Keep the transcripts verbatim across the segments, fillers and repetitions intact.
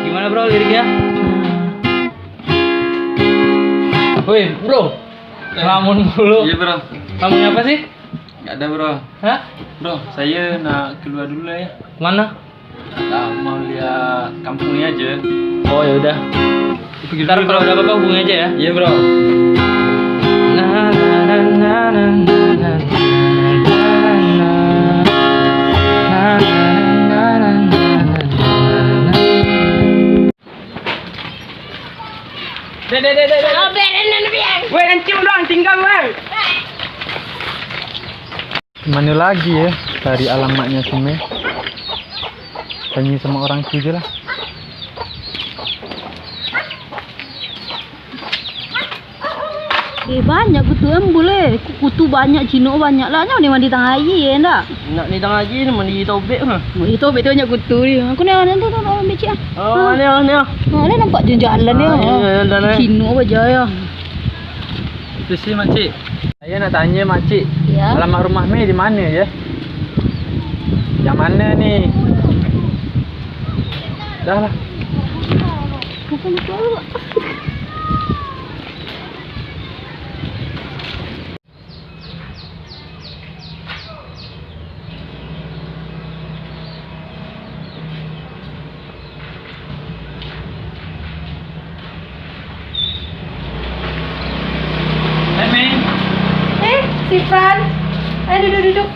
Gimana, bro, liriknya? Woi, bro. Eh. Lamun dulu. Iya, bro. Lamun apa sih? Nggak ada, bro. Hah? Bro, saya nak keluar dulu lah ya. Mana? Nak mau lihat kampung ini aja. Oh, ya udah. Ntar kalau ada apa-apa hubungi aja ya. Iya, bro. Dek, dek, dek, dek, dek. Weh, nanti ulang tinggal, weh. Mano lagi yo, cari alamatnyo si Mei. Tanyo samo urang tu je lah. Eh, banyak kutu embul, eh. Kutu banyak, Cino banyak lah. Nyo ni mandi tangah aia, ndak? Nak mandi tangah aia, nak mandi tobek, ha. Mandi tobek tu banyak kutu ni. Aku ni, ni, ni, ni, ni, becik, ah. Oh, ni, ni. Ah, ni nampak jalan-jalan ni, ah. Cino baja yo. Permisi, makcik. Saya nak tanya makcik, ya, alamat rumah Mei di mana ya? Yang mana ni? Dah lah. Hai, Mei. Eh, si Fran. Ayo duduk-duduk.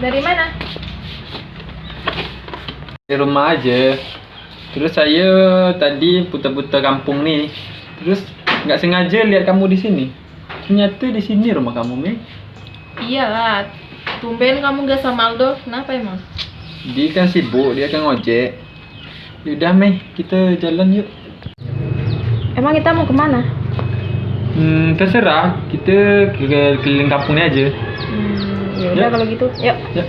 Dari mana? Dari rumah aja. Terus saya tadi putar-putar kampung ni. Terus nggak sengaja lihat kamu di sini. Ternyata di sini rumah kamu, Mei. Iyalah, tumben kamu gak sama Aldo. Kenapa emang? Dia kan sibuk, dia kan ngojek. Yaudah, Mei, kita jalan yuk. Emang kita mau kemana? Hmm, terserah, kita ke, ke keliling kampung ni aja. Hmm, ya udah. Yuk. Kalau gitu, yuk. Yuk.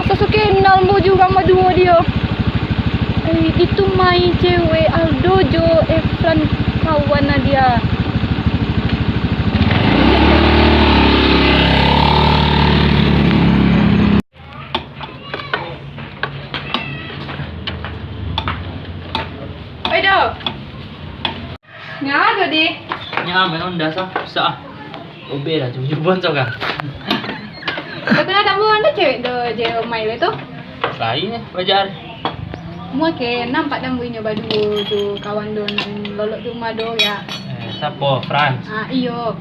Asa so kenal ambo jo urang baduo dio. Eh, itu main cewek Aldo jo Efran kawan Nadia. Oi, Do. Nyo ado, Di. Nyo main Honda sah, susah ah. Obek lah, cubo-cubo sorang. Tapi lah, tamu ado cewek do je main le tu. Lain eh, wajar. Mua ke nampak tamu inyo baduo jo kawan do nan lolok tu rumah do ya. Eh, sapo? Frans? Ah, iyo.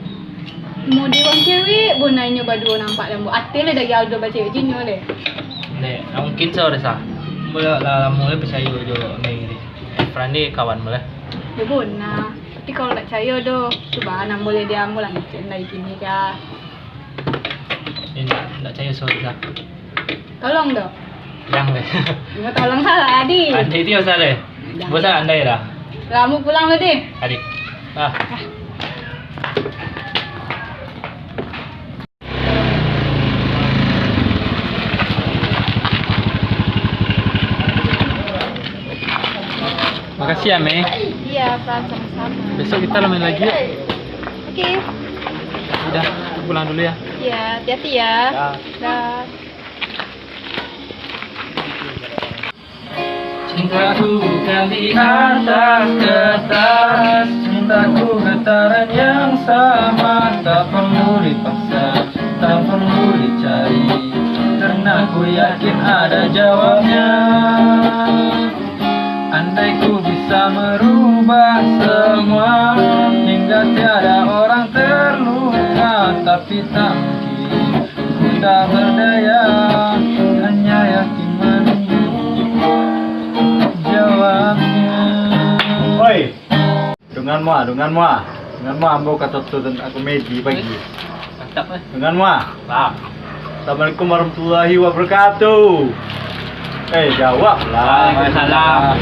Model wang cewek bona inyo baduo nampak tamu. Ate le dari Aldo bacewek jinyo le. Dek, mungkin so desa. Ambo lah lamo le picayo jo Mei ni. Efran ni kawan ambo lah. Yo bona. Tapi kalau ndak picayo doh, cubo nan boleh diambo lah ngecek dari kini ka. Indak, indak picayo so desa. Tolong doh. Jan deh. Mau tolong salah, Di. Andai tu salah deh. Jan. Bosan andai dah. Lah, ambo pulang dulu, Di. Adik. Ah. Makasih ya, Mei. Iya, Fran, sama-sama. Besok kita main lagi yuk. Oke. Udah, aku pulang dulu ya. Iya, hati-hati ya. Ya. Dah. Cintaku bukan di atas kertas, cintaku getaran yang sama, tak perlu dipaksa, tak perlu dicari, karena ku yakin ada jawabnya. Andai ku bisa merubah semua, hingga tiada orang terluka, tapi tak mungkin, ku tak berdaya, hanya yakin menunggu jawabnya. Oi, dengan mua, dengan mua, dengan mua ambo ka Toto dan aku Medi pagi. Mantap, eh. Dengan mua. Bang. Assalamualaikum warahmatullahi wabarakatuh. Eh, jawab lah. Waalaikumsalam.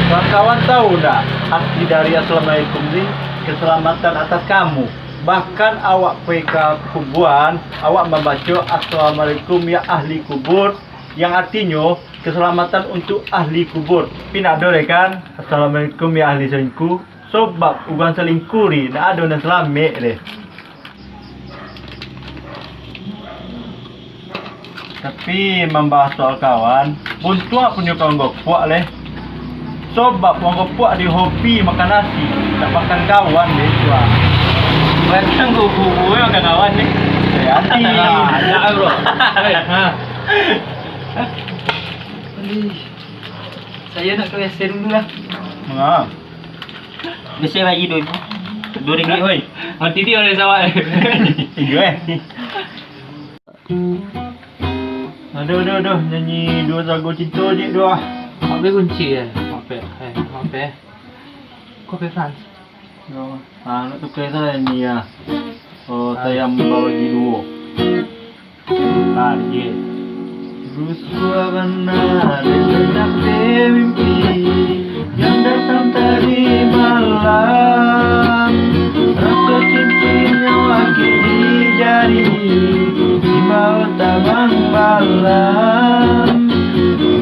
Kawan-kawan tahu ndak arti dari assalamualaikum ni? Keselamatan atas kamu. Bahkan awak pai ka kuburan, awak mambaco assalamualaikum ya ahli kubur, yang artinyo keselamatan untuk ahli kubur. Tapi ndak ado deh kan, assalamualaikum ya ahli selingkuh. Sobab urang salingkuh ri, ndak ado nan salamek deh. Tapi mambahas soal kawan, buntuak punyo kawan gopuak leh. Sobab kawan gopuak di hobi makan nasi, ndak makan kawan deh, wah. Batang kuku gue makan kawan nih. Eh, hati. Ah, ndak, bro. Eh, ha. Aduh. Saya nak ke W C dulu lah. Nah. Bisa lagi duit. Dua ringgit, oi. Mati dia oleh sawah. Iya, eh. Aduh, aduh, aduh, nyanyi duo lagu cinta je tu ah. Apa kunci ya? Apa? Eh, apa? Kau apa, Frans? Yo, ah, nak tukar salah ni ya. Oh, sayang bagi duo. Target. Rusuah bana, dek mimpi yang datang tadi malam. Rasa cincin yang lagi di jari, dibawa tabang balam.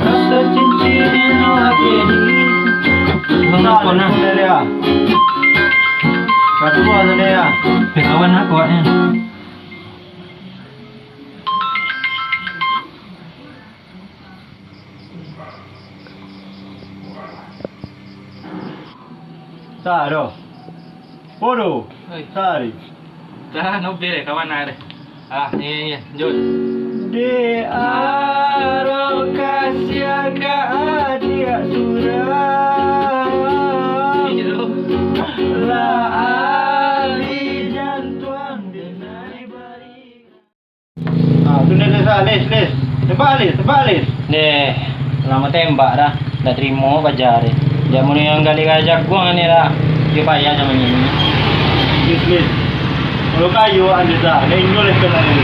Rasa cincin yang lagi di Bang, nah, telepon, nah. Dia. Satu ada dia. Kawan aku, eh. Sa, doh. Podo. Oi. Sari. Dah, no bere, kawan ada. Ah, iya, iya, lanjut. Dek aro kasihan ka adiak surang. Iya, doh. Lah ahli jantuang denai bari. Ah, tu nih, nih, sa, lis, lis. Tembak, lis, tembak, lis. Deh, lamo tembak dah. Ndak tarimo paja deh. Jamu ni nan gali ka jaguang ni dah. Dio payah samo ni. Lis, lis. Kalau kayu, anda sa, dah inyo lis kena ni.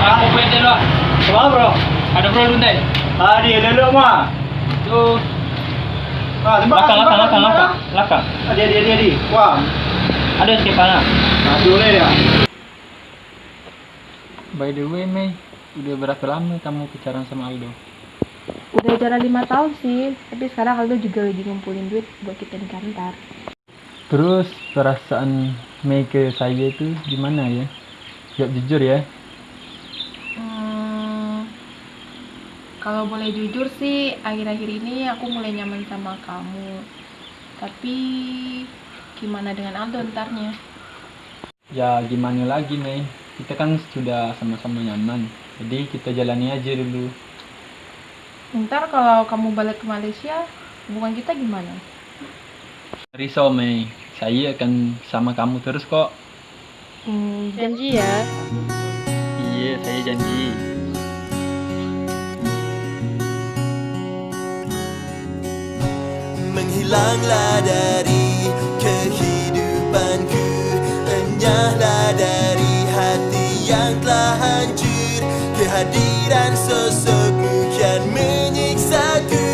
Aku pede lah. Kenapa, bro? Ada bro, duntai. Ah, dia elok-elok mah. Tu. Ah, tembak, lakang, tembak, lakang, lakang, tembak. Lakang. Adi, adi, adi, adi. Wah. Ada sikit panas. Aduh, leh, ya. By the way, Mei, udah berapa lama kamu pacaran sama Aldo? Udah jalan lima tahun sih, tapi sekarang Aldo juga lagi ngumpulin duit buat kita nikah ntar. Terus, perasaan Mei ke saya itu gimana ya? Jawab jujur ya. Hmm, kalau boleh jujur sih, akhir-akhir ini aku mulai nyaman sama kamu. Tapi, gimana dengan Aldo ntarnya? Ya, gimana lagi, Mei? Kita kan sudah sama-sama nyaman. Jadi, kita jalani aja dulu. Ntar kalau kamu balik ke Malaysia, hubungan kita gimana? Risau, Mei. Saya akan sama kamu terus kok. Hmm, janji ya? Iya, saya janji. Menghilanglah dari kehidupanku, renyahlah dari hati yang telah hancur. Kehadiran sosokmu kian menyiksaku.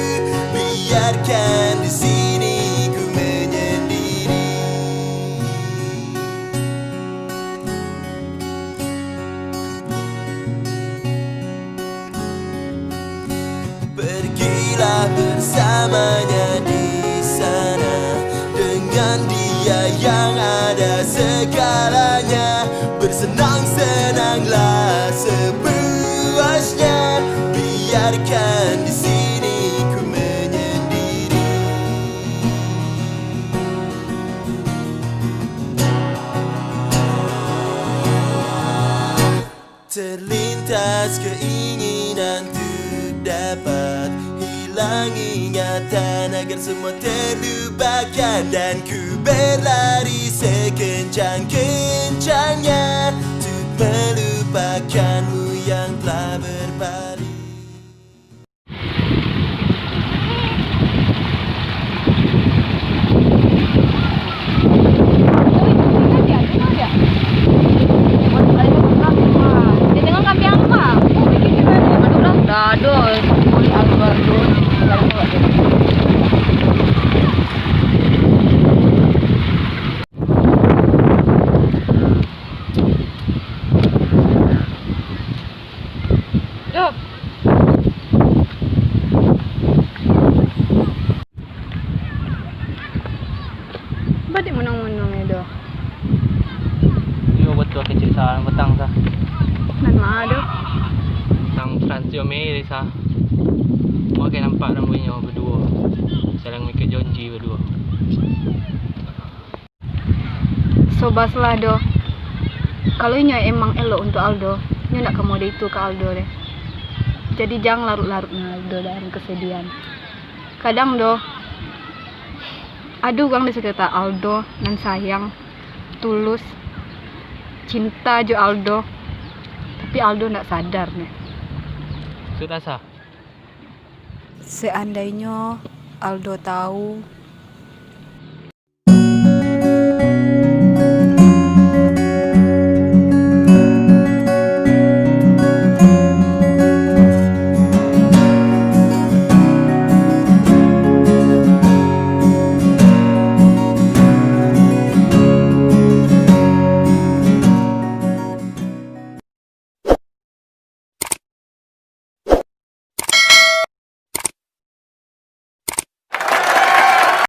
Biarkan di sini ku menyendiri. Terlintas keinginan untuk dapat hilang ingatan, agar semua terlupakan, dan ku berlari sekencang-kencangnya untuk melupakanmu yang telah berpaling. Doh. Ba dek munang-munang e doh. Iyo, batua kecek sa, nan patang sa. Nan ma doh? Nan Frans jo Mei sa. Mau ka nampak rambuinyo baduo. Sadang maikai janji baduo. Sobaslah doh. Kalau inyo emang elok untuak Aldo, inyo ndak ka model itu ka Aldo deh. Jadi jan larut-larut Aldo dalam kesedihan. Kadang doh, ado urang di sekitar Aldo nan sayang, tulus, cinta jo Aldo, tapi Aldo ndak sadar neh. Sudah sa. Seandainyo Aldo tahu